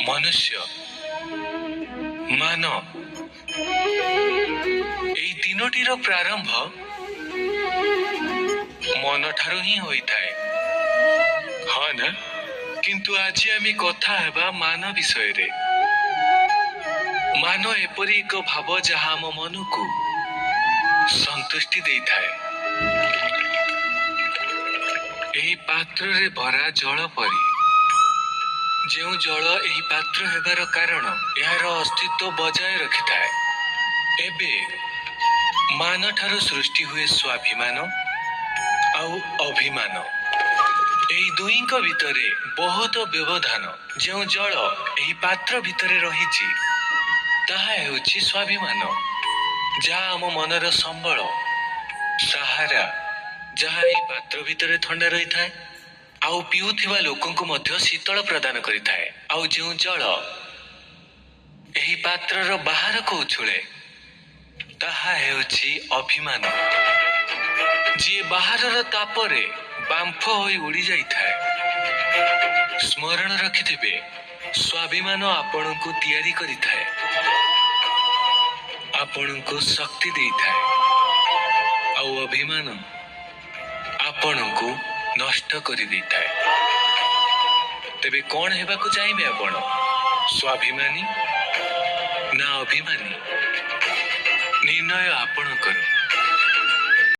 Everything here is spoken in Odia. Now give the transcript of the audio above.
ମନୁଷ୍ୟ, ମାନ, ଏଇ ତିନୋଟିର ପ୍ରାରମ୍ଭ ମନଠାରୁ ହିଁ ହୋଇଥାଏ, ହଁ ନା? କିନ୍ତୁ ଆଜି ଆମେ କଥା ହେବା ମାନ ବିଷୟରେ। ମାନ ଏପରି ଏକ ଭାବ ଯାହା ଆମ ମନକୁ ସନ୍ତୁଷ୍ଟି ଦେଇଥାଏ। ଏହି ପାତ୍ରରେ ଭରା ଜଳ ପରି, ଯେଉଁ ଜଳ ଏହି ପାତ୍ର ହେବାର କାରଣ ଏହାର ଅସ୍ତିତ୍ୱ ବଜାୟ ରଖିଥାଏ। ଏବେ ମାନଠାରୁ ସୃଷ୍ଟି ହୁଏ ସ୍ୱାଭିମାନ ଆଉ ଅଭିମାନ। ଏହି ଦୁଇଙ୍କ ଭିତରେ ବହୁତ ବ୍ୟବଧାନ। ଯେଉଁ ଜଳ ଏହି ପାତ୍ର ଭିତରେ ରହିଛି ତାହା ହେଉଛି ସ୍ୱାଭିମାନ, ଯାହା ଆମ ମନର ସମ୍ବଳ, ସାହାରା, ଯାହା ଏହି ପାତ୍ର ଭିତରେ ଥଣ୍ଡା ରହିଥାଏ ଆଉ ପିଉଥିବା ଲୋକଙ୍କୁ ମଧ୍ୟ ଶୀତଳ ପ୍ରଦାନ କରିଥାଏ। ଆଉ ଯେଉଁ ଜଳ ଏହି ପାତ୍ରର ବାହାରକୁ ଉଛୁଳେ ତାହା ହେଉଛି ଅଭିମାନ, ଯିଏ ବାହାରର ତାପରେ ବାମ୍ଫ ହୋଇ ଉଡ଼ି ଯାଇଥାଏ। ସ୍ମରଣ ରଖିଥିବେ, ସ୍ୱାଭିମାନ ଆପଣଙ୍କୁ ତିଆରି କରିଥାଏ, ଆପଣଙ୍କୁ ଶକ୍ତି ଦେଇଥାଏ, ଆଉ ଅଭିମାନ ଆପଣଙ୍କୁ ନଷ୍ଟ କରିଦେଇଥାଏ। ତେବେ କଣ ହେବାକୁ ଚାହିଁବେ ଆପଣ, ସ୍ୱାଭିମାନୀ ନା ଅଭିମାନୀ? ନିର୍ଣ୍ଣୟ ଆପଣଙ୍କର।